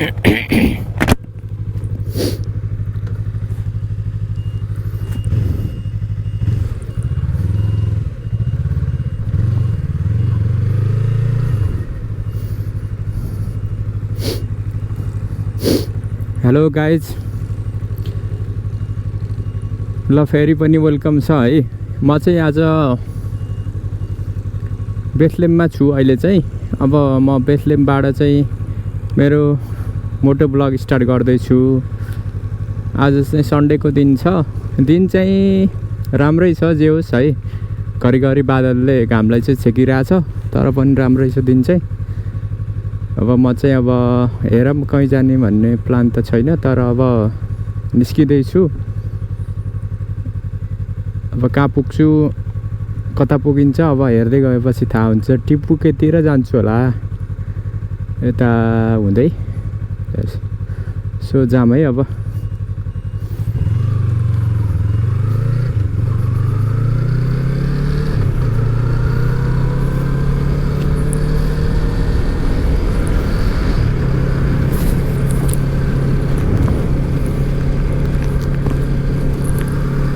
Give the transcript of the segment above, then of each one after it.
Hello guys, ल फेरि पनि वेलकम छ है। म चाहिँ आज बेथलेममा छु अहिले चाहिँ। अब म बेथलेमबाट चाहिँ मेरो मोटो ब्लग स्टार्ट गर्दैछु। आज चाहिँ सन्डेको दिन छ। दिन चाहिँ राम्रै छ, जे होस् है। घरिघरि बादलले घामलाई चाहिँ छेकिरहेछ, तर पनि राम्रै छ दिन चाहिँ। अब म चाहिँ अब हेरौँ कहीँ जाने भन्ने प्लान त छैन, तर अब निस्किँदैछु। अब कहाँ पुग्छु, कता पुगिन्छ अब हेर्दै गएपछि थाहा हुन्छ। टिपुकेतिर जान्छु होला, यता हुँदै सो जाम है। अब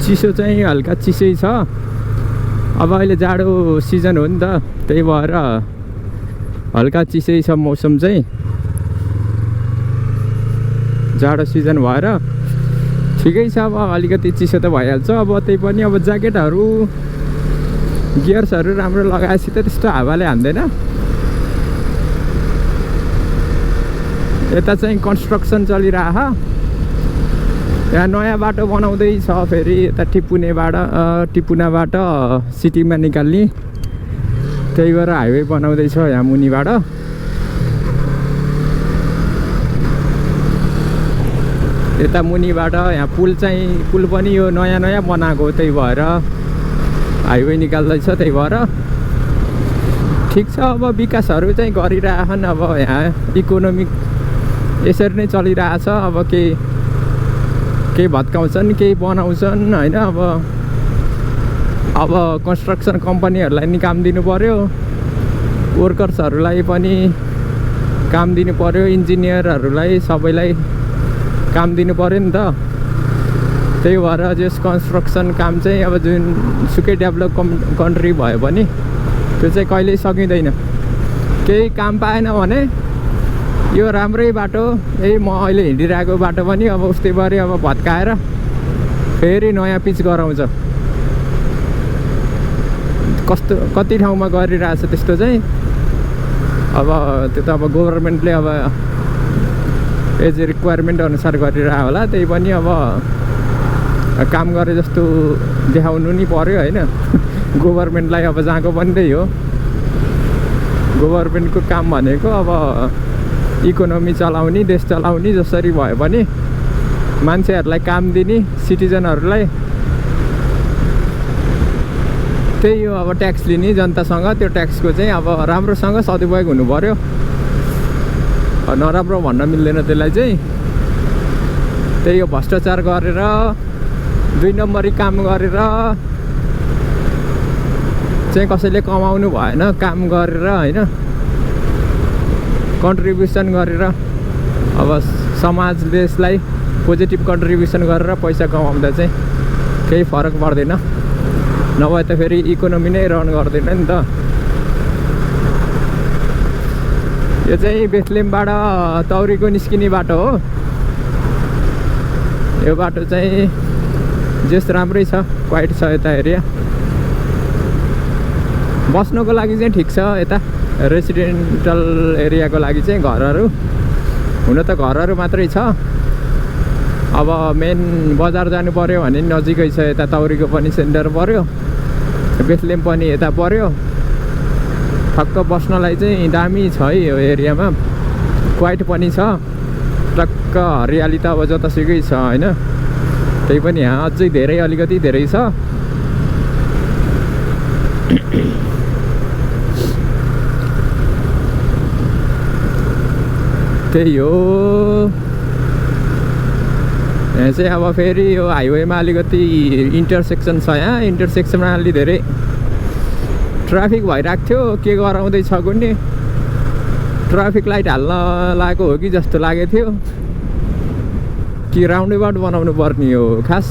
चिसो चाहिँ हल्का चिसै छ। अब अहिले जाडो सिजन हो नि त, त्यही भएर हल्का चिसै छ मौसम चाहिँ। जाडो सिजन भएर ठिकै छ। अब अलिकति चिसो त भइहाल्छ। अब त्यही पनि अब ज्याकेटहरू गियर्सहरू राम्रो लगाएपछि त त्यस्तो हावाले हान्दैन। यता चाहिँ कन्स्ट्रक्सन चलिरह। यहाँ नयाँ बाटो बनाउँदैछ फेरि, यता टिपुनाबाट सिटीमा निकाल्ने। त्यही भएर हाइवे बनाउँदैछ यहाँ मुनिबाट। यता मुनिबाट यहाँ पुल पनि यो नयाँ बनाएको, त्यही भएर हाइवे निकाल्दैछ। त्यही भएर ठिक छ। अब विकासहरू चाहिँ गरिरहेछन्। अब यहाँ इकोनोमिक यसरी नै चलिरहेछ। अब केही भत्काउँछन्, केही बनाउँछन् होइन। अब कन्स्ट्रक्सन कम्पनीहरूलाई नि काम दिनु पर्यो, वर्कर्सहरूलाई पनि काम दिनु पर्यो, इन्जिनियरहरूलाई सबैलाई काम दिनु पर्यो नि त। त्यही भएर जस कन्स्ट्रक्सन काम चाहिँ अब जुनसुकै डेभलप कन्ट्री भयो भने त्यो चाहिँ कहिल्यै सकिँदैन। केही काम पाएन भने यो राम्रै बाटो, म अहिले हिँडिरहेको बाटो पनि अब उस्तै गरी अब भत्काएर फेरि नयाँ पिच गराउँछ। कति ठाउँमा गरिरहेछ त्यस्तो चाहिँ। अब त्यो त अब गभर्मेन्टले अब एज रिक्वायरमेन्ट अनुसार गरिरह होला। त्यही पनि अब काम गरे जस्तो देखाउनु नि पर्यो होइन। गभर्मेन्टलाई अब जहाँको पनि त्यही हो। गभर्मेन्टको काम भनेको अब इकोनोमी चलाउने, देश चलाउने, जसरी भयो भने मान्छेहरूलाई काम दिने, सिटिजनहरूलाई। त्यही हो, अब ट्याक्स लिने जनतासँग। त्यो ट्याक्सको चाहिँ अब राम्रोसँग सदुपयोग हुनु पर्यो, नराम्रो भन्न मिल्दैन त्यसलाई चाहिँ। त्यही हो, भ्रष्टाचार गरेर, 2 नम्बरी काम गरेर चाहिँ कसैले कमाउनु भएन। काम गरेर होइन, कन्ट्रिब्युसन गरेर अब समाज देशलाई पोजिटिभ कन्ट्रिब्युसन गरेर पैसा कमाउँदा चाहिँ केही फरक पर्दैन। नभए त फेरि इकोनोमी नै रन गर्दैन नि त। यो चाहिँ बेथलेमबाट तौरीको निस्किने बाटो हो। यो बाटो चाहिँ जस राम्रै छ, क्वाइट छ यता एरिया। बस्नुको लागि चाहिँ ठिक छ। यता रेसिडेन्टल एरियाको लागि चाहिँ घरहरू, हुन त घरहरू मात्रै छ। अब मेन बजार जानु पर्यो भने नजिकै छ। यता तौरीको पनि सेन्टर पर्यो, बेथलेम पनि यता पर्यो। ठक्क बस्नलाई चाहिँ दामी छ है यो एरियामा। क्वाइट पनि छ, टक्क हरियाली त अब जतासुकै छ होइन। त्यही पनि यहाँ अझै धेरै, अलिकति धेरै छ। त्यही हो। यहाँ चाहिँ अब फेरि यो हाइवेमा अलिकति इन्टरसेक्सन छ। यहाँ इन्टरसेक्सनमा अलि धेरै ट्राफिक भइरहेको थियो। के गराउँदैछ कुन्नी ट्राफिक लाइट हाल्न लागेको हो कि जस्तो लागेको थियो कि राउन्ड एबाउट बनाउनु पर्ने हो खास।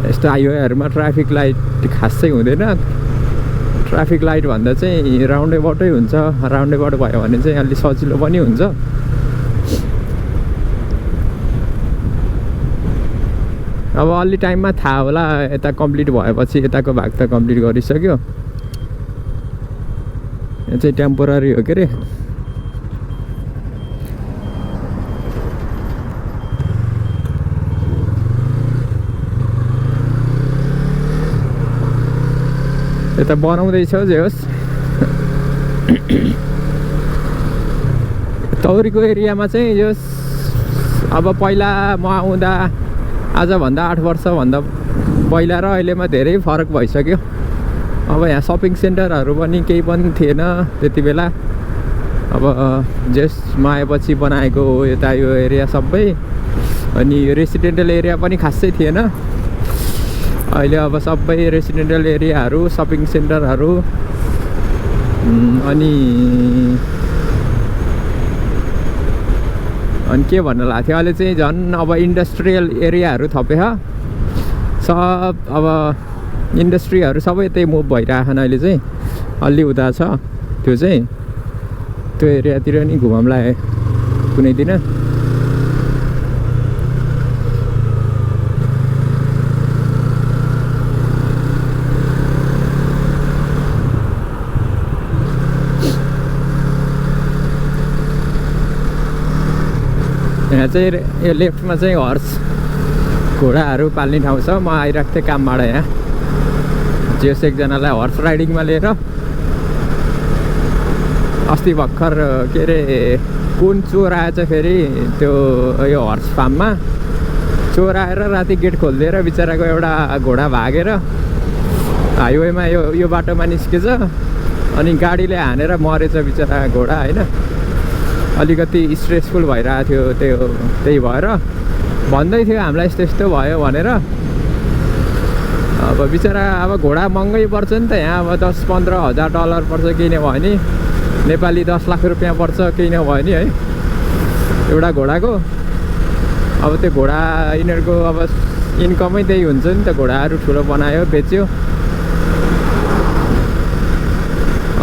यस्तो हाइवेहरूमा ट्राफिक लाइट खासै हुँदैन, ट्राफिक लाइट भन्दा चाहिँ राउन्ड एबाउटै हुन्छ। राउन्ड एबाउट भयो भने चाहिँ अलि सजिलो पनि हुन्छ। अब अलि टाइममा थाहा होला, यता कम्प्लिट भएपछि यताको भाग त कम्प्लिट गरिसक्यो। यो चाहिँ टेम्पोररी हो के अरे। यता बनाउँदैछ जे होस्। तौरीको एरियामा चाहिँ यो अब पहिला म आउँदा आजभन्दा 8 वर्षभन्दा पहिला र अहिलेमा धेरै फरक भइसक्यो। अब यहाँ सपिङ सेन्टरहरू पनि केही पनि थिएन त्यति बेला। अब जेसमा आएपछि बनाएको हो यता यो एरिया सबै। अनि रेसिडेन्टल एरिया पनि खासै थिएन। अहिले अब सबै रेसिडेन्टल एरियाहरू, सपिङ सेन्टरहरू, अनि के भन्नु लाग्थ्यो थियो, अहिले चाहिँ झन् अब इन्डस्ट्रियल एरियाहरू थपेछ सब। अब इन्डस्ट्रीहरू सबै त्यही मुभ भइरहेछन् अहिले चाहिँ। अलि उता छ त्यो चाहिँ, त्यो एरियातिर नि घुमाउँला कुनै दिन। यहाँ चाहिँ यो लेफ्टमा चाहिँ हर्स घोडाहरू पाल्ने ठाउँ छ। म आइरहेको थिएँ कामबाट यहाँ। जेस एकजनालाई हर्स राइडिङमा लिएर अस्ति भर्खर के अरे कुन चोर आएछ फेरि त्यो यो हर्स फार्ममा। चोर आएर राति गेट खोलिदिएर बिचराको एउटा घोडा भागेर हाइवेमा यो बाटोमा निस्केछ। अनि गाडीले हानेर मरेछ बिचरा घोडा होइन। अलिकति स्ट्रेसफुल भइरहेको थियो त्यही भएर भन्दै थियो हामीलाई यस्तो यस्तो भयो भनेर। अब बिचरा अब घोडा महँगै पर्छ नि त यहाँ। अब 10-15 हजार डलर पर्छ केही नभए नि, नेपाली 10 लाख रुपियाँ पर्छ केही नभए नि है एउटा घोडाको। अब त्यो घोडा यिनीहरूको अब इन्कमै त्यही हुन्छ नि त। घोडाहरू ठुलो बनायो, बेच्यो,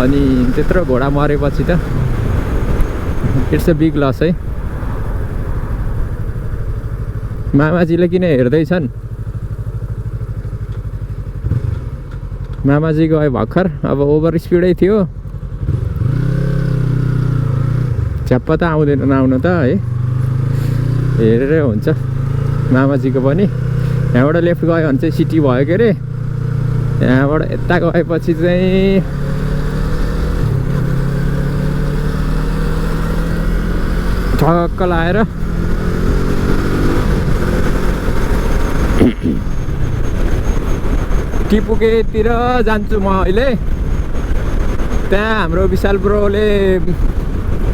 अनि त्यत्रो घोडा मरेपछि त इट्स अ बिग लस है। मामाजीले किन हेर्दैछन्? मामाजी गयो भर्खर। अब ओभर स्पिडै थियो। झ्याप्प त आउँदैन नआउनु त है, हेरेरै हुन्छ मामाजीको पनि। यहाँबाट लेफ्ट गयो भने चाहिँ सिटी भयो के अरे। यहाँबाट यता गएपछि चाहिँ ठक्क लाएर टिपुकेतिर जान्छु म अहिले। त्यहाँ हाम्रो विशाल ब्रोले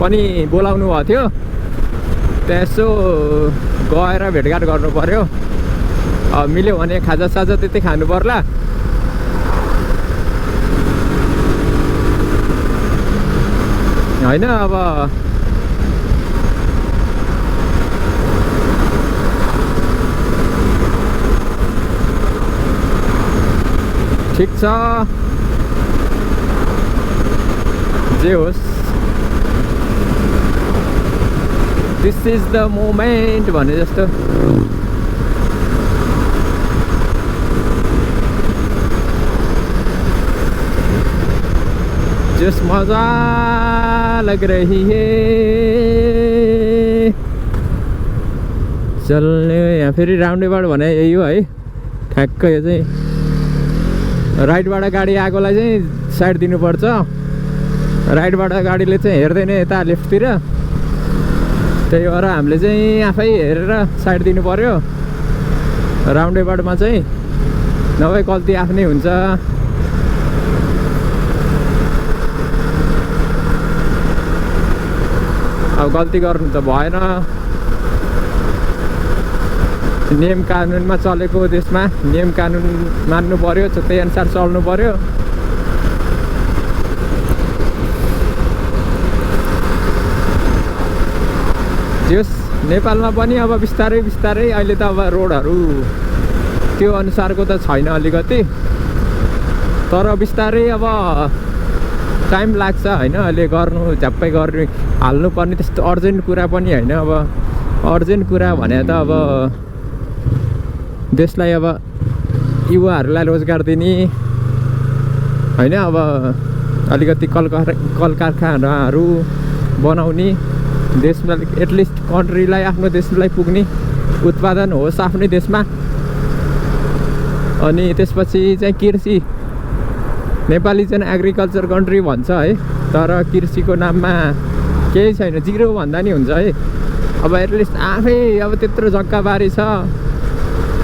पनि बोलाउनु भएको थियो। त्यहाँ यसो गएर भेटघाट गर्नु पर्यो। मिल्यो भने खाजासाजा त्यतै खानु पर्ला। होइन अब ठिक छ जे होस्। दिस इज द मोमेन्ट भने जस्तो। जस मजा लग रही है चल्ने। यहाँ फेरि राउन्ड एबाउट भने यही हो है ठ्याक्क। यो चाहिँ राइटबाट गाडी आएकोलाई चाहिँ साइड दिनुपर्छ। राइटबाट गाडीले चाहिँ हेर्दैन यता लेफ्टतिर। त्यही भएर हामीले चाहिँ आफै हेरेर साइड दिनु पर्यो। राउन्ड एबाउटमा चाहिँ नभए गल्ती आफ्नै हुन्छ। अब गल्ती गर्नु त भएन। नियम कानुनमा चलेको देशमा नियम कानुन मान्नु पर्यो, त्यही अनुसार चल्नु पर्यो। नेपालमा पनि अब बिस्तारै बिस्तारै अहिले त अब रोडहरू त्यो अनुसारको त छैन अलिकति, तर बिस्तारै अब टाइम लाग्छ होइन। अहिले गर्नु झ्याप्पै गर्नु हाल्नुपर्ने त्यस्तो अर्जेन्ट कुरा पनि होइन। अब अर्जेन्ट कुरा भने त अब देशलाई अब युवाहरूलाई रोजगार दिने होइन, अब अलिकति कल कारखानाहरू बनाउने, देशमा एटलिस्ट कन्ट्रीलाई आफ्नो देशलाई पुग्ने उत्पादन होस् आफ्नै देशमा। अनि त्यसपछि चाहिँ कृषि, नेपाली चाहिँ एग्रिकल्चर कन्ट्री भन्छ है, तर कृषिको नाममा केही छैन, जिरो भन्दा नि हुन्छ है। अब एटलिस्ट आफै अब त्यत्रो जग्गाबारी छ,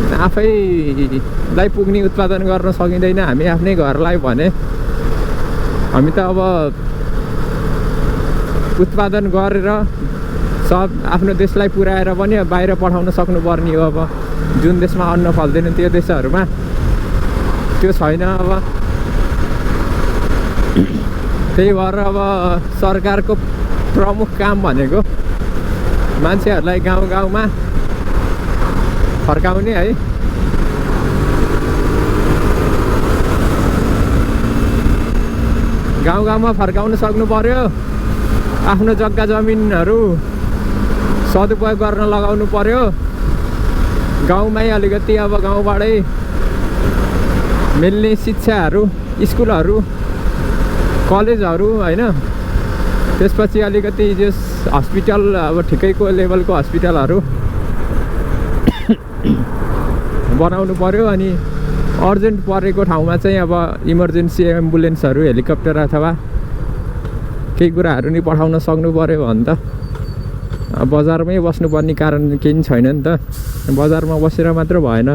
आफैलाई पुग्ने उत्पादन गर्न सकिँदैन हामी आफ्नै घरलाई भने। हामी त अब उत्पादन गरेर सब आफ्नो देशलाई पुर्याएर पनि बाहिर पठाउन सक्नुपर्ने हो। अब जुन देशमा अन्न फल्दैन त्यो देशहरूमा त्यो छैन। अब त्यही भएर अब सरकारको प्रमुख काम भनेको मान्छेहरूलाई गाउँ गाउँमा फर्काउने है। गाउँ गाउँमा फर्काउन सक्नु पर्यो, आफ्नो जग्गा जमिनहरू सदुपयोग गर्न लगाउनु पर्यो। गाउँमै अलिकति अब गाउँबाटै मिल्ने शिक्षाहरू, स्कुलहरू, कलेजहरू होइन, त्यसपछि अलिकति जस हस्पिटल अब ठिकैको लेभलको हस्पिटलहरू बनाउनु पर्यो। अनि अर्जेन्ट परेको ठाउँमा चाहिँ अब इमर्जेन्सी एम्बुलेन्सहरू, हेलिकप्टर अथवा केही कुराहरू नि पठाउन सक्नु पर्यो भने त बजारमै बस्नुपर्ने कारण केही पनि छैन नि त। बजारमा बसेर मात्र भएन,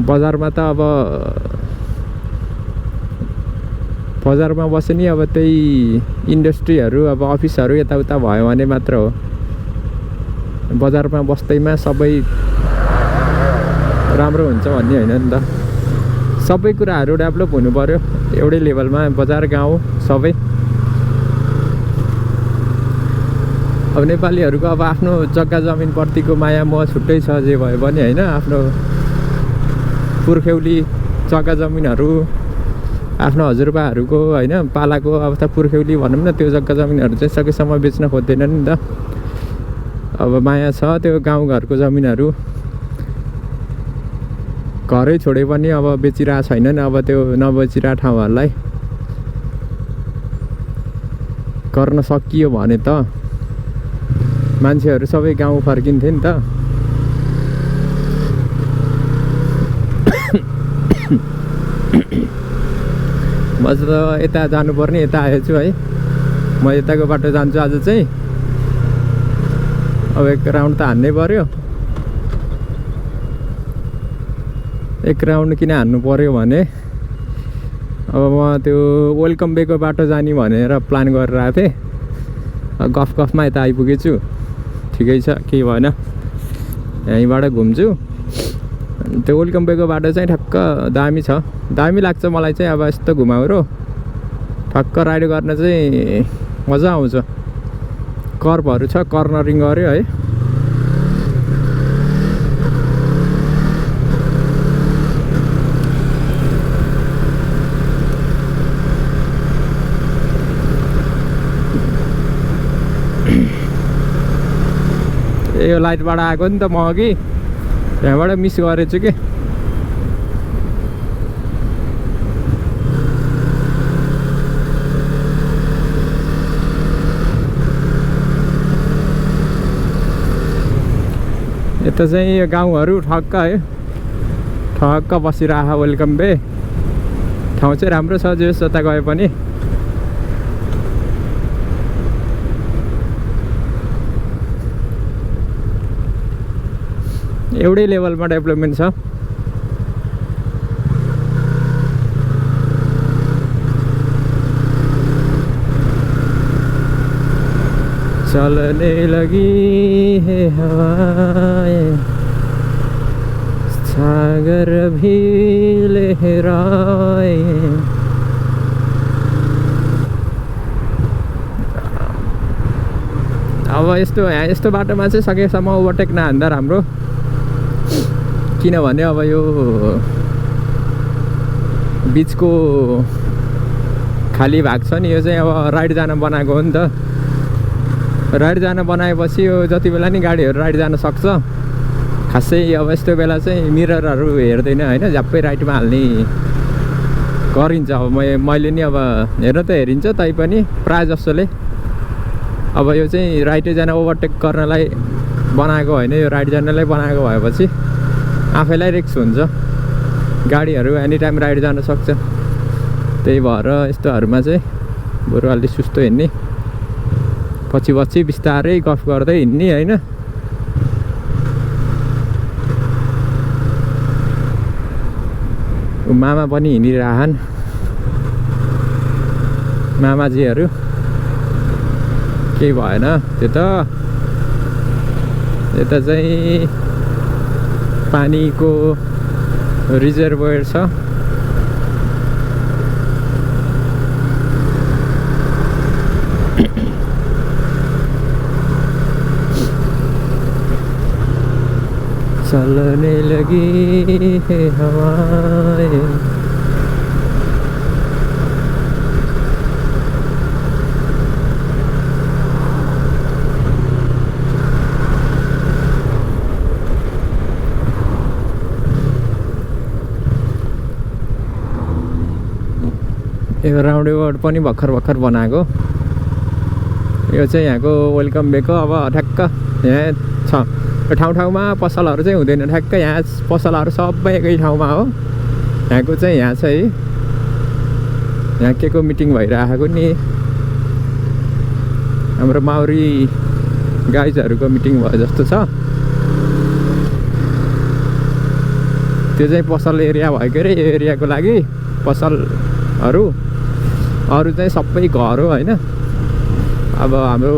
बजारमा त अब बजारमा बस्यो नि अब त्यही इन्डस्ट्रीहरू, अब अफिसहरू यताउता भयो भने मात्र हो। बजारमा बस्दैमा सबै राम्रो हुन्छ भन्ने होइन नि त। सबै कुराहरू डेभलप हुनु पर्यो एउटै लेभलमा, बजार गाउँ सबै। अब नेपालीहरूको अब आफ्नो जग्गा जमिनप्रतिको माया मोह छुट्टै छ जे भयो पनि होइन। आफ्नो पुर्ख्यौली जग्गा जमिनहरू, आफ्नो हजुरबाहरूको होइन पालाको अब त पुर्ख्यौली भनौँ न, त्यो जग्गा जमिनहरू चाहिँ सकेसम्म बेच्न खोज्दैनन् नि त। अब माया छ त्यो गाउँघरको जमिनहरू, घरै छोडे पनि अब बेचिरहेको छैनन्। अब त्यो नबेचिरहेको ठाउँहरूलाई गर्न सकियो भने त मान्छेहरू सबै गाउँ फर्किन्थे नि त। म त यता जानुपर्ने, यता आएछु है। म यताको बाटो जान्छु आज चाहिँ। अब एक राउन्ड त हान्नै पर्यो। एक राउन्ड किन हान्नु पर्यो भने अब म त्यो वेलकम बेको बाटो जाने भनेर प्लान गरेर आएको थिएँ। गफ गफमा यता आइपुगेछु, ठिकै छ, केही भएन। यहीँबाट घुम्छु। त्यो वेलकम बेको बाटो चाहिँ ठक्क दामी छ, दामी लाग्छ मलाई चाहिँ। अब यस्तो घुमाउरो ठक्क राइड गर्न चाहिँ मजा आउँछ। कर्भहरू छ, कर्नरिङ गऱ्यो है। यो लाइटबाट आएको नि त म अघि, त्यहाँबाट मिस गरेछु के। यता चाहिँ यो गाउँहरू ठक्क है, ठक्क बसिरह। वेलकम बे ठाउँ चाहिँ राम्रो छ, जे जता गए पनि। एउटै लेभलमा डेभलपमेन्ट छ। चलने लगी है हवाएं, सागर भी लहराए। अब अब यस्तो बाटोमा चाहिँ सकेसम्म ओभरटेक नहान्दा राम्रो, किनभने अब यो बिचको खाली भाग छ नि, यो चाहिँ अब राइट जान बनाएको हो नि त। राइट जान बनाएपछि यो जति बेला नि गाडीहरू राइट जान सक्छ। खासै अब यस्तो बेला चाहिँ मिररहरू हेर्दैन होइन, झ्याप्पै राइटमा हाल्ने गरिन्छ। अब मैले नि अब हेर्न त हेरिन्छ, तैपनि प्रायः जसोले अब यो चाहिँ राइटै जान ओभरटेक गर्नलाई बनाएको होइन, यो राइट जानलाई बनाएको भएपछि आफैलाई रिस्क हुन्छ, गाडीहरू एनी टाइम राइट जान सक्छ। त्यही भएर यस्तोहरूमा चाहिँ बरु अलि सुस्तो हिँड्ने, पछि बिस्तारै गफ गर्दै हिँड्ने होइन। मामा पनि हिँडिरहन्, मामाजीहरू, केही भएन। त्यो त यता चाहिँ पानीको रिजर्भोयर छ। चलने लगी है हवाएं, यो राउन्डेबट पनि भर्खर बनाएको। यो चाहिँ यहाँको वेलकम वेको। अब ठ्याक्क यहाँ छ, ठाउँमा पसलहरू चाहिँ हुँदैन, ठ्याक्क यहाँ पसलहरू सबै एकै ठाउँमा हो। यहाँको चाहिँ यहाँ छ है, यहाँ के को मिटिङ भइरहेको नि, हाम्रो माउरी गाइजहरूको मिटिङ भयो जस्तो छ। त्यो चाहिँ पसल एरिया भएको अरे, यो एरियाको लागि पसलहरू, अरू चाहिँ सबै घर हो होइन। अब हाम्रो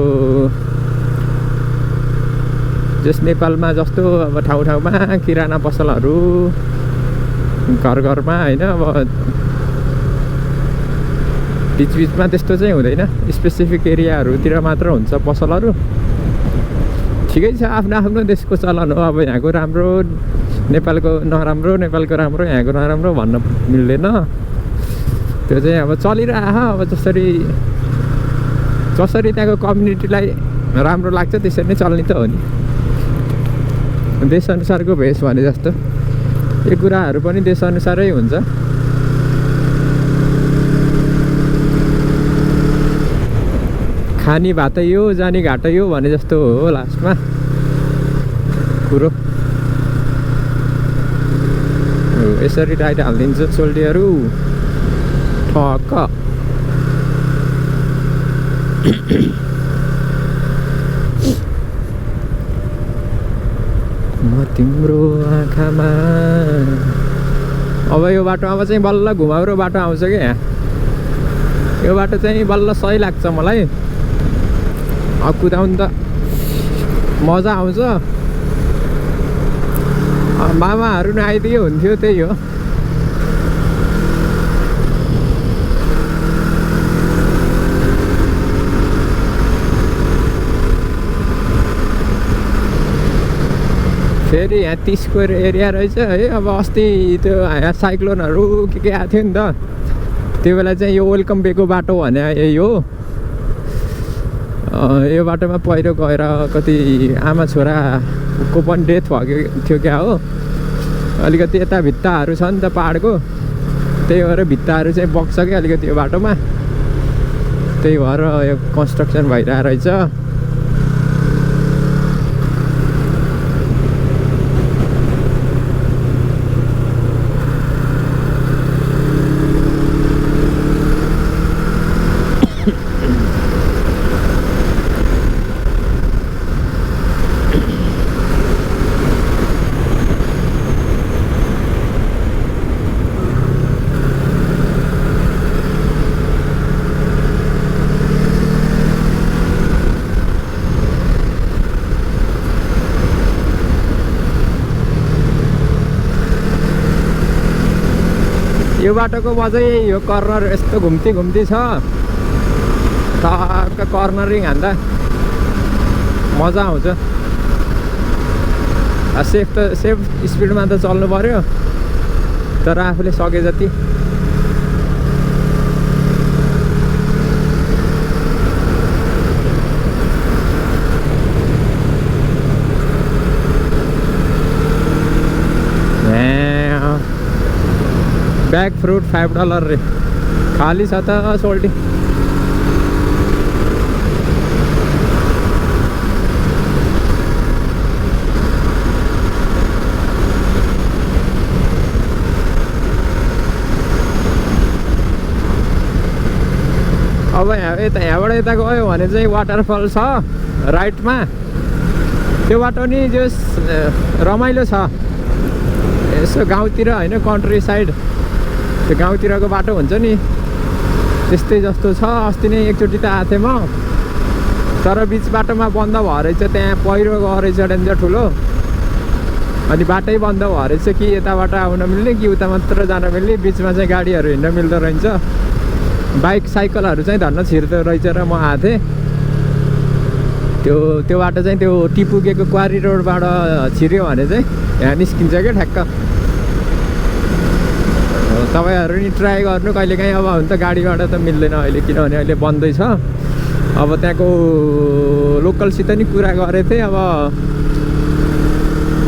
जस नेपालमा जस्तो अब ठाउँमा किराना पसलहरू घरमा होइन, अब बिचमा त्यस्तो चाहिँ हुँदैन, स्पेसिफिक एरियाहरूतिर मात्र हुन्छ पसलहरू। ठिकै छ, आफ्नो देशको चलन हो। अब यहाँको राम्रो नेपालको नराम्रो, नेपालको राम्रो यहाँको नराम्रो भन्न मिल्दैन। त्यो चाहिँ अब चलिरह। अब जसरी त्यहाँको कम्युनिटीलाई राम्रो लाग्छ त्यसरी नै चल्ने त हो नि, देशअनुसारको भेष भने जस्तो। यो कुराहरू पनि देशअनुसारै हुन्छ। खानी भातै यो, जानी घाटै यो भने जस्तो हो लास्टमा कुरो। यसरी टाइट हालिदिन्छ सोल्टीहरू ठक्क। म तिम्रो आँखामा। अब यो बाटोमा चाहिँ बल्ल घुमाउरो बाटो आउँछ क्या यहाँ। यो बाटो चाहिँ बल्ल सही लाग्छ मलाई। अब कुदाउनु त मजा आउँछ। मामाहरू नआइदियो हुन्थ्यो, त्यही हो। फेरि यहाँ 30को एरिया रहेछ है। अब अस्ति त्यो यहाँ साइक्लोनहरू के आएको थियो नि त, त्यो बेला चाहिँ यो वेलकम वेको बाटो भने यही हो। यो बाटोमा पहिरो गएर कति आमा छोराको पनि डेथ भएको थियो क्या हो। अलिकति यता भित्ताहरू छ नि त पाहाडको, त्यही भएर भित्ताहरू चाहिँ बग्छ क्या अलिकति यो बाटोमा। त्यही भएर यो कन्स्ट्रक्सन भइरहेको रहेछ। यो बाटोको मजै यो कर्नर यस्तो घुम्ती छ, टक्क कर्नरिङ हान्दा मजा आउँछ। सेफ स्पिडमा त चल्नु पर्यो, तर आफूले सके जति। ब्याग फ्रुट $5 रे, खाली छ त सोल्टी। अब यहाँबाट यता गयो भने चाहिँ वाटरफल छ राइटमा। त्यो बाटो नि जस रमाइलो छ, यसो गाउँतिर होइन, कन्ट्री साइड त्यो गाउँतिरको बाटो हुन्छ नि त्यस्तै जस्तो छ। अस्ति नै एकचोटि त आएको थिएँ म, तर बिच बाटोमा बन्द भयो रहेछ, त्यहाँ पहिरो गयो रहेछ डेन्जर ठुलो। अनि बाटै बन्द भयो रहेछ कि यताबाट आउन मिल्ने कि उता मात्र जान मिल्ने, बिचमा चाहिँ गाडीहरू हिँड्न मिल्दो रहेछ। बाइक साइकलहरू चाहिँ धन्न छिर्दो रहेछ र म आएको थिएँ। त्यो बाटो चाहिँ त्यो टिपुगेको क्वारी रोडबाट छिर्यो भने चाहिँ यहाँ निस्किन्छ क्या ठ्याक्क। तपाईँहरू नि ट्राई गर्नु कहिलेकाहीँ। अब हुन त गाडीबाट त मिल्दैन अहिले, किनभने अहिले बन्दै छ। अब त्यहाँको लोकलसित नि कुरा गरेको थिएँ।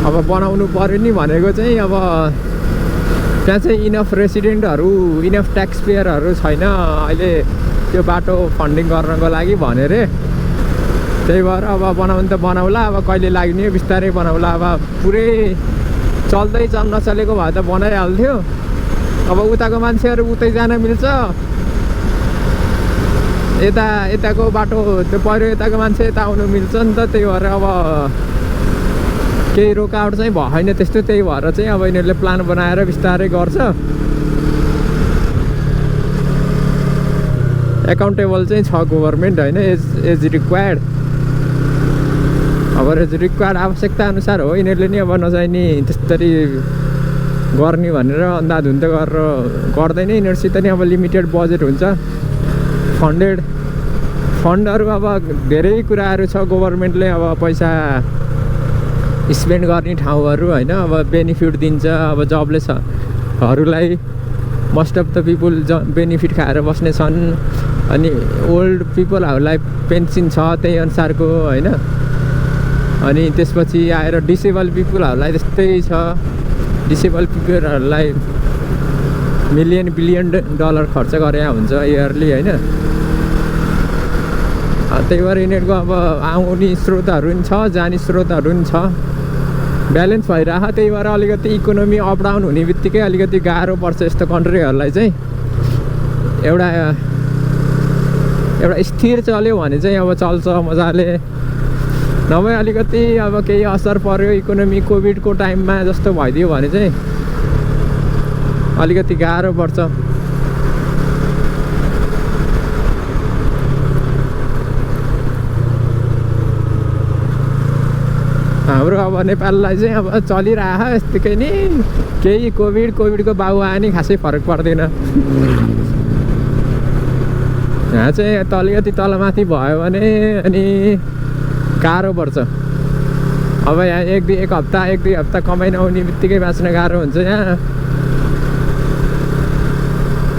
अब बनाउनु पऱ्यो नि भनेको चाहिँ, अब त्यहाँ चाहिँ इनफ रेसिडेन्टहरू, इनफ ट्याक्स पेयरहरू छैन अहिले त्यो बाटो फन्डिङ गर्नको लागि भने रे। त्यही भएर अब बनाउनु त बनाउला, अब कहिले लाग्ने बिस्तारै बनाउला। अब पुरै चल्दै नचलेको भए त बनाइहाल्थ्यो। अब उताको मान्छेहरू उतै जान मिल्छ, यताको बाटो त्यो पहिरो यताको मान्छे यता आउनु मिल्छ नि त। त्यही भएर अब केही रोकावट चाहिँ भएन त्यस्तो। त्यही भएर चाहिँ अब यिनीहरूले प्लान बनाएर बिस्तारै गर्छ। एकाउन्टेबल चाहिँ छ गभर्मेन्ट होइन, एज रिक्वायर्ड। अब एज रिक्वायर्ड आवश्यकता अनुसार हो यिनीहरूले नि अब नचाहिने त्यस्तरी गर्ने भनेर अन्धाधुन्ध गरेर गर्दैन। यिनीहरूसित नि अब लिमिटेड बजेट हुन्छ, फन्डहरू अब धेरै कुराहरू छ। गभर्मेन्टले अब पैसा स्पेन्ड गर्ने ठाउँहरू होइन, अब बेनिफिट दिन्छ। अब जबलेसहरूलाई most of the people benefit खाएर बस्ने छन्। अनि ओल्ड पिपलहरूलाई पेन्सन छ त्यही अनुसारको होइन। अनि त्यसपछि आएर डिसेबल पिपुलहरूलाई त्यस्तै छ। डिसेबल पिपुलहरूलाई $1 बिलियन खर्च गरे हुन्छ इयरली होइन। त्यही भएर यिनीहरूको अब आउने स्रोतहरू पनि छ, जाने स्रोतहरू पनि छ, ब्यालेन्स भइरह। त्यही भएर अलिकति इकोनोमी अप डाउन हुने बित्तिकै अलिकति गाह्रो पर्छ यस्तो कन्ट्रीहरूलाई चाहिँ। एउटा स्थिर चल्यो भने चाहिँ अब चल्छ मजाले, नभए अलिकति अब केही असर पर्यो इकोनोमी कोभिडको टाइममा जस्तो भइदियो भने चाहिँ अलिकति गाह्रो पर्छ। हाम्रो अब नेपाललाई चाहिँ अब चलिरह यस्तै नि, केही कोभिडको बाउ आयो नि खासै फरक पर्दैन। यहाँ चाहिँ अलिकति तलमाथि भयो भने अनि गाह्रो पर्छ। अब यहाँ एक दुई हप्ता कमाइ नहुने बित्तिकै बाँच्न गाह्रो हुन्छ। यहाँ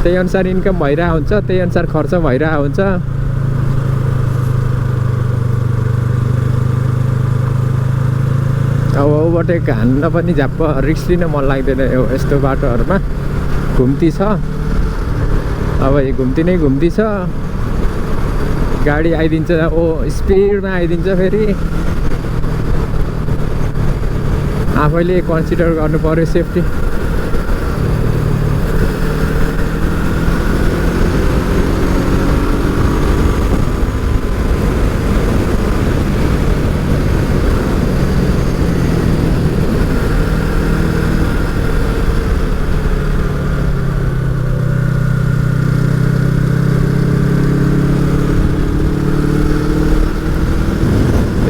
त्यही अनुसार इन्कम भइरहेको हुन्छ, त्यही अनुसार खर्च भइरहेको हुन्छ। अब ओभरटेक हान्न पनि झ्याप्प रिक्स लिन मन लाग्दैन यस्तो बाटोहरूमा। घुम्ती छ, अब यो घुम्ती नै घुम्ती छ, गाडी आइदिन्छ स्पिडमा आइदिन्छ। फेरि आफैले कन्सिडर गर्नु पर्यो सेफ्टी।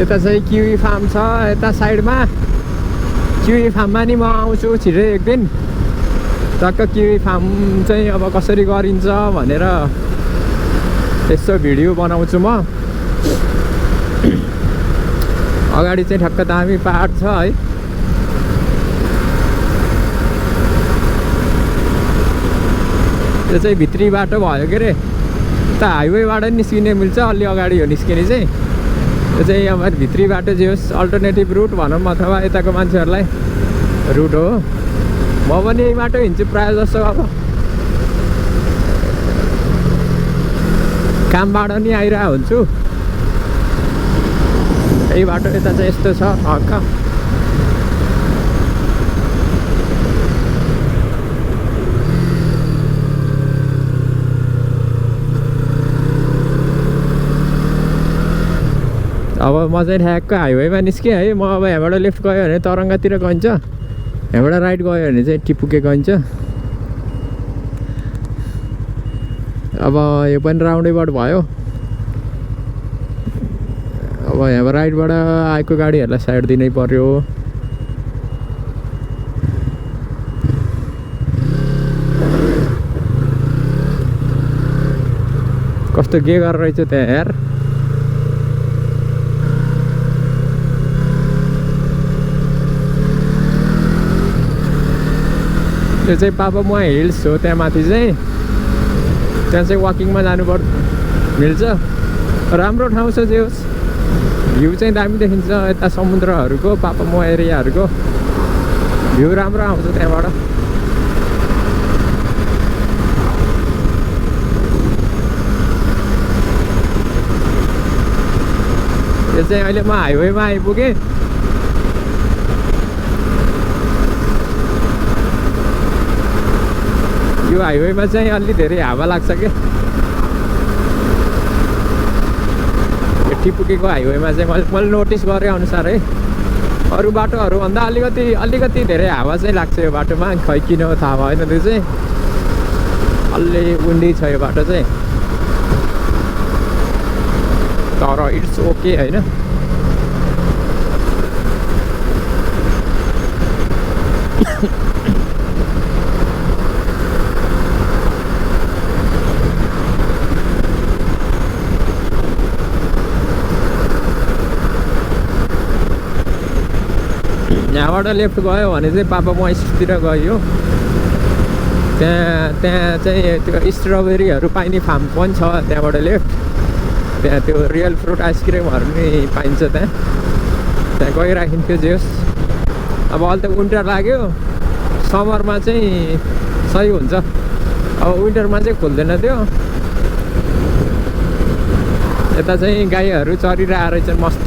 यता चाहिँ किवी फार्म छ यता साइडमा। किवी फार्ममा नि म आउँछु छिटै एक दिन। टक्क किवी फार्म चाहिँ अब कसरी गरिन्छ भनेर यसो भिडियो बनाउँछु म। अगाडि चाहिँ ठ्याक्क दामी पहाड छ है। यो चाहिँ भित्री बाटो भयो के अरे, उता हाइवेबाट निस्किने मिल्छ अलि अगाडि हो निस्किने चाहिँ। यो चाहिँ अब भित्री बाटो जे होस् अल्टरनेटिभ रुट भनौँ अथवा यताको मान्छेहरूलाई रुट हो। म पनि यही बाटो हिँड्छु प्रायः जस्तो। अब कामबाट नि आइरहेको हुन्छु, यही बाटो यता चाहिँ यस्तो छ हक्क। अब म चाहिँ ठ्याक्क हाइवेमा निस्केँ है। म अब यहाँबाट लेफ्ट गयो भने तरङ्गातिर गइन्छ, यहाँबाट राइट गयो भने चाहिँ टिपुके गइन्छ। अब यो पनि राउन्डेबाट भयो। अब यहाँबाट राइटबाट आएको गाडीहरूलाई साइड दिनै पर्यो। कस्तो के गरेर रहेछ त्यहाँ यार। यो चाहिँ पापामुआ हिल्स हो, त्यहाँ माथि चाहिँ त्यहाँ चाहिँ वाकिङमा जानु मिल्छ। राम्रो ठाउँ छ जे होस्, भ्यू चाहिँ दामी देखिन्छ यता समुद्रहरूको पापामुआ एरियाहरूको भ्यू राम्रो आउँछ त्यहाँबाट। यो चाहिँ अहिले म हाइवेमा आइपुगेँ। यो हाइवेमा चाहिँ अलि धेरै हावा लाग्छ क्या। यो टिपुकेको हाइवेमा चाहिँ मैले नोटिस गरेँ अनुसार है, अरू बाटोहरूभन्दा अलिकति धेरै हावा चाहिँ लाग्छ यो बाटोमा। खै किन हो थाहा भएन, त्यो चाहिँ अलि विन्डी छ यो बाटो चाहिँ, तर इट्स ओके होइन। यहाँबाट लेफ्ट गयो भने चाहिँ पापामुआ स्टतिर गयो। त्यहाँ चाहिँ त्यो स्ट्रबेरीहरू पाइने फार्म पनि छ त्यहाँबाट लेफ्ट। त्यहाँ त्यो रियल फ्रुट आइसक्रिमहरू नि पाइन्छ त्यहाँ गइराखिन्थ्यो जे होस्। अब अहिले त विन्टर लाग्यो, समरमा चाहिँ सही हुन्छ। अब विन्टरमा चाहिँ खुल्दैन त्यो। यता चाहिँ गाईहरू चरिरहेको रहेछन् मस्त।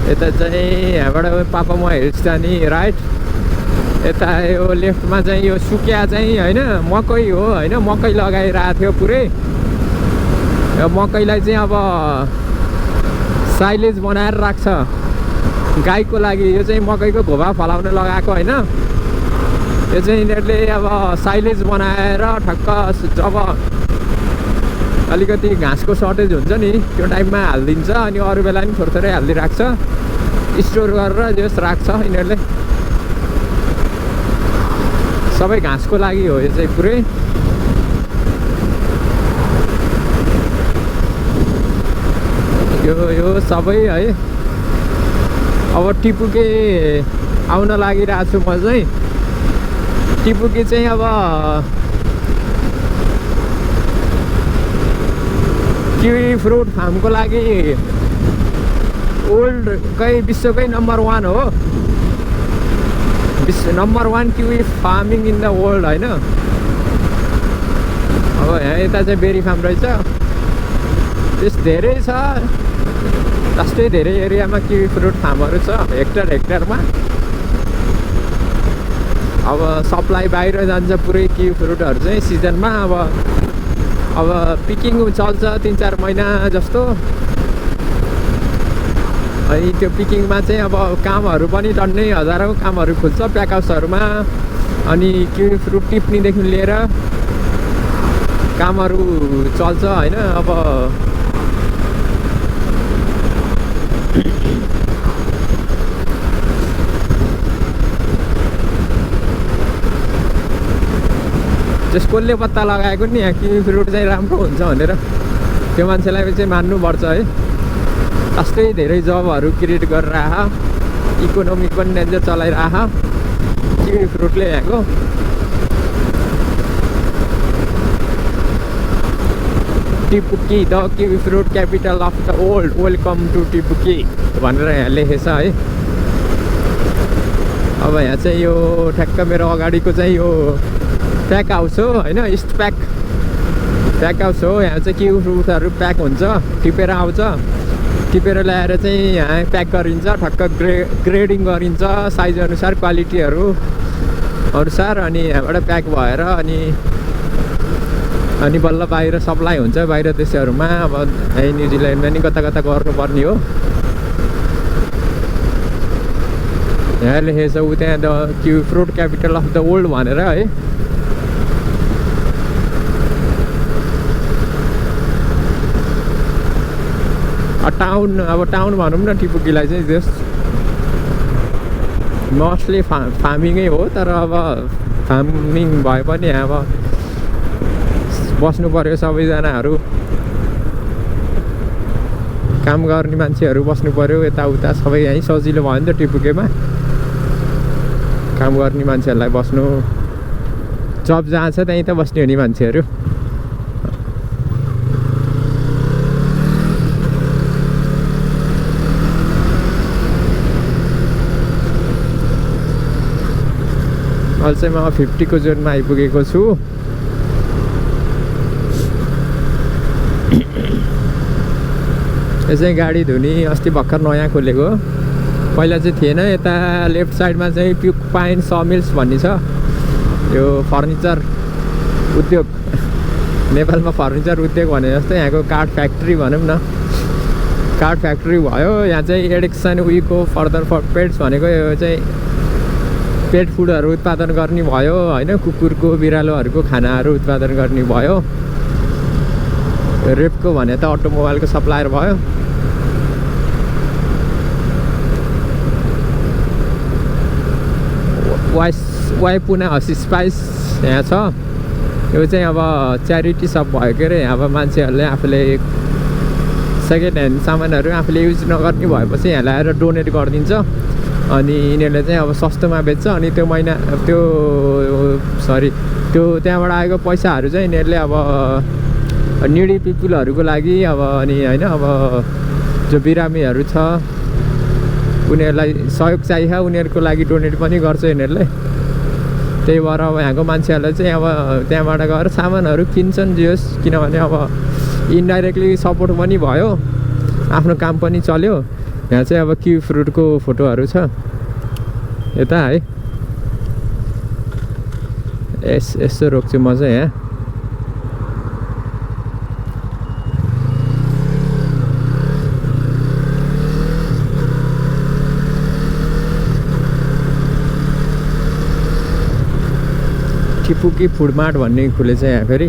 यता चाहिँ यहाँबाट पापामुआ हिल्स जाने राइट, यता यो लेफ्टमा चाहिँ यो सुकिया चाहिँ होइन मकै हो होइन, मकै लगाइरहेको थियो पुरै। यो मकैलाई चाहिँ अब साइलेज बनाएर राख्छ गाईको लागि। यो चाहिँ मकैको घोबा फलाउन लगाएको होइन। यो चाहिँ यिनीहरूले अब साइलेज बनाएर ठक्क जब अलिकति घाँसको सर्टेज हुन्छ नि त्यो टाइममा हालिदिन्छ, अनि अरू बेला पनि थोरै हालिदिइराख्छ, स्टोर गरेर जस राख्छ यिनीहरूले। सबै घाँसको लागि हो यो चाहिँ पुरै। यो सबै है। अब टिपुके आउन लागिरहेको छु म चाहिँ। टिपुके चाहिँ अब किवी फ्रुट फार्मको लागि ओल्डकै विश्वकै नम्बर 1 हो, number 1 kiwi farming in the world होइन। अब यहाँ यता चाहिँ बेरी फार्म रहेछ, त्यस धेरै छ, जस्तै धेरै एरियामा किवी फ्रुट फार्महरू छ हेक्टरमा। अब सप्लाई बाहिर जान्छ पुरै किवी फ्रुटहरू चाहिँ सिजनमा। अब पिकिङ चल्छ 3-4 महिना जस्तो। अनि त्यो पिकिङमा चाहिँ अब कामहरू पनि टन्नै हजारौँ कामहरू खुल्छ प्याक हाउसहरूमा। अनि किवी फ्रुट टिप्नेदेखि लिएर कामहरू चल्छ होइन। अब जसकोले पत्ता लगाएको नि यहाँ किवी फ्रुट चाहिँ राम्रो हुन्छ भनेर त्यो मान्छेलाई चाहिँ मान्नुपर्छ है। जस्तै धेरै जबहरू क्रिएट गरेर इकोनोमी पनि डेन्जर चलाइरह किवी फ्रुटले यहाँको। Te Puke the kiwi fruit capital of the world, welcome to Te Puke भनेर यहाँ लेखेछ है। अब यहाँ चाहिँ यो ठ्याक्क मेरो अगाडिको चाहिँ यो प्याक हाउस हो होइन, इस्ट प्याक हाउस हो। यहाँ चाहिँ किवी फ्रुटहरू प्याक हुन्छ, टिपेर आउँछ, टिपेर ल्याएर चाहिँ यहाँ प्याक गरिन्छ, ठक्क ग्रेडिङ गरिन्छ साइज अनुसार क्वालिटीहरू अनुसार, अनि यहाँबाट प्याक भएर अनि बल्ल बाहिर सप्लाई हुन्छ बाहिर देशहरूमा। अब यही न्युजिल्यान्डमा नि कता कता गर्नुपर्ने हो। यहाँ लेखेछ ऊ त्यहाँ the kiwi fruit capital of the world भनेर है। टाउन, अब टाउन भनौँ न टिपुकीलाई चाहिँ जस मोस्टली फार्मिङै हो, तर अब फार्मिङ भए पनि अब बस्नु पर्यो सबैजनाहरू, काम गर्ने मान्छेहरू बस्नु पर्यो यताउता सबै। यहीँ सजिलो भयो नि त टिपुकेमा, काम गर्ने मान्छेहरूलाई बस्नु, जब जहाँ छ त्यहीँ त बस्ने हो नि मान्छेहरू। अहिले चाहिँ म 50 को जोनमा आइपुगेको छु। यो चाहिँ गाडी धुने अस्ति भर्खर नयाँ खोलेको, पहिला चाहिँ थिएन। यता लेफ्ट साइडमा चाहिँ प्युक पाइन समिल्स भन्ने छ, यो फर्निचर उद्योग, नेपालमा फर्निचर उद्योग भने जस्तै यहाँको काठ फ्याक्ट्री भनौँ न, काठ फ्याक्ट्री भयो। यहाँ चाहिँ एडिक्सन उयोको फर्दर फर पेट्स भनेको यो चाहिँ पेट फुडहरू उत्पादन गर्ने भयो होइन, कुकुरको बिरालोहरूको खानाहरू उत्पादन गर्ने भयो। रेपको भने त अटोमोबाइलको सप्लायर भयो। वाइपुना हसी स्पाइस यहाँ छ। यो चाहिँ अब च्यारिटी सप भयो के अरे। अब मान्छेहरूले आफूले सेकेन्ड ह्यान्ड सामानहरू आफूले युज नगर्ने भएपछि यहाँ ल्याएर डोनेट गरिदिन्छ, अनि यिनीहरूले चाहिँ अब सस्तोमा बेच्छ। अनि त्यो त्यो त्यहाँबाट आएको पैसाहरू चाहिँ यिनीहरूले अब निडी पिपुलहरूको लागि अब अनि होइन, अब जो बिरामीहरू छ उनीहरूलाई सहयोग चाहिन्छ, उनीहरूको लागि डोनेट पनि गर्छ यिनीहरूले। त्यही भएर अब यहाँको मान्छेहरूलाई चाहिँ अब त्यहाँबाट गएर सामानहरू किन्छन् जे होस्, किनभने अब इन्डाइरेक्टली सपोर्ट पनि भयो, आफ्नो काम पनि चल्यो। यहाँ चाहिँ अब किवी फ्रुटको फोटोहरू छ यता है। यसो रोक्छु म चाहिँ यहाँ। टिपुकी फुड मार्ट भन्ने खुलेछ यहाँ फेरि।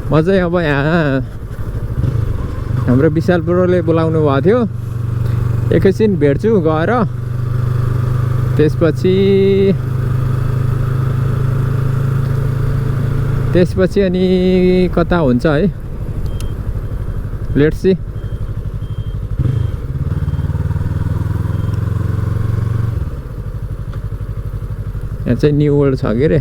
म चाहिँ अब यहाँ हाम्रो विशाल ब्रोले बोलाउनु भएको थियो, एकैछिन भेट्छु गएर। त्यसपछि अनि कता हुन्छ है, लेट्स सी। यहाँ चाहिँ न्यू वर्ल्ड छ के अरे।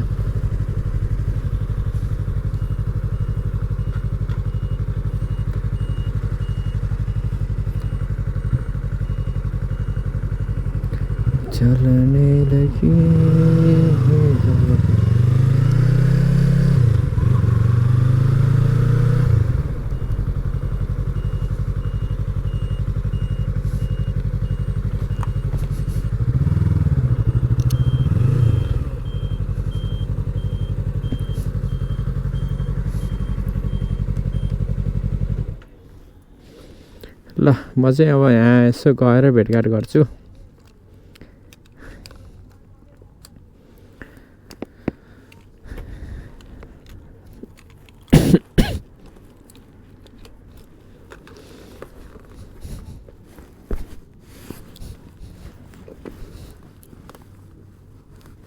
चलने लगी ल। म चाहिँ अब यहाँ यसो गएर भेटघाट गर्छु।